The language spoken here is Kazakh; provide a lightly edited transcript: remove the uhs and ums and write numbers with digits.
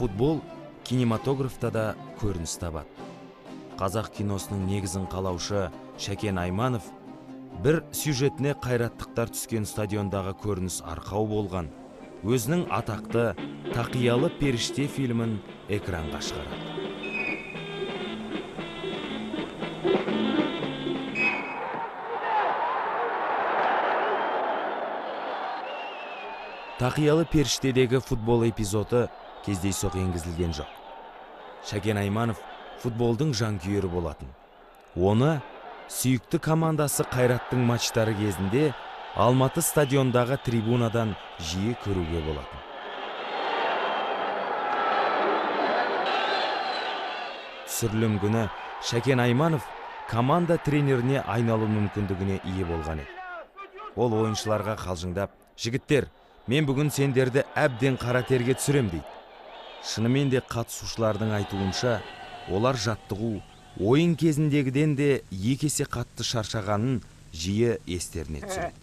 Футбол кинематографта да көрініс табады. Қазақ киносының негізін қалаушы Шәкен Айманов бір сюжетіне қайраттықтар түскен стадиондағы көрініс арқау болған өзінің атақты «Тақиялы періште» фильмін экранға шығарады. «Тақиялы періштедегі» футбол эпизоды кездейсоқ енгізілген жоқ. Шәкен Айманов футболдың жанкүйері болатын. Оны сүйікті командасы Қайраттың матчтары кезінде Алматы стадиондағы трибунадан жиі көруге болатын. Түсірілім күні Шәкен Айманов команда тренеріне айналу мүмкіндігіне ие болған еді. Ол ойыншыларға қалжыңдап, «Жігіттер, мен бүгін сендерді әбден қара терге түсірем» дейді. Шынымен де қатысушылардың айтуынша, олар жаттығу ойын кезіндегіден де екі есе қатты шаршағанын жиі естеріне түсіреді.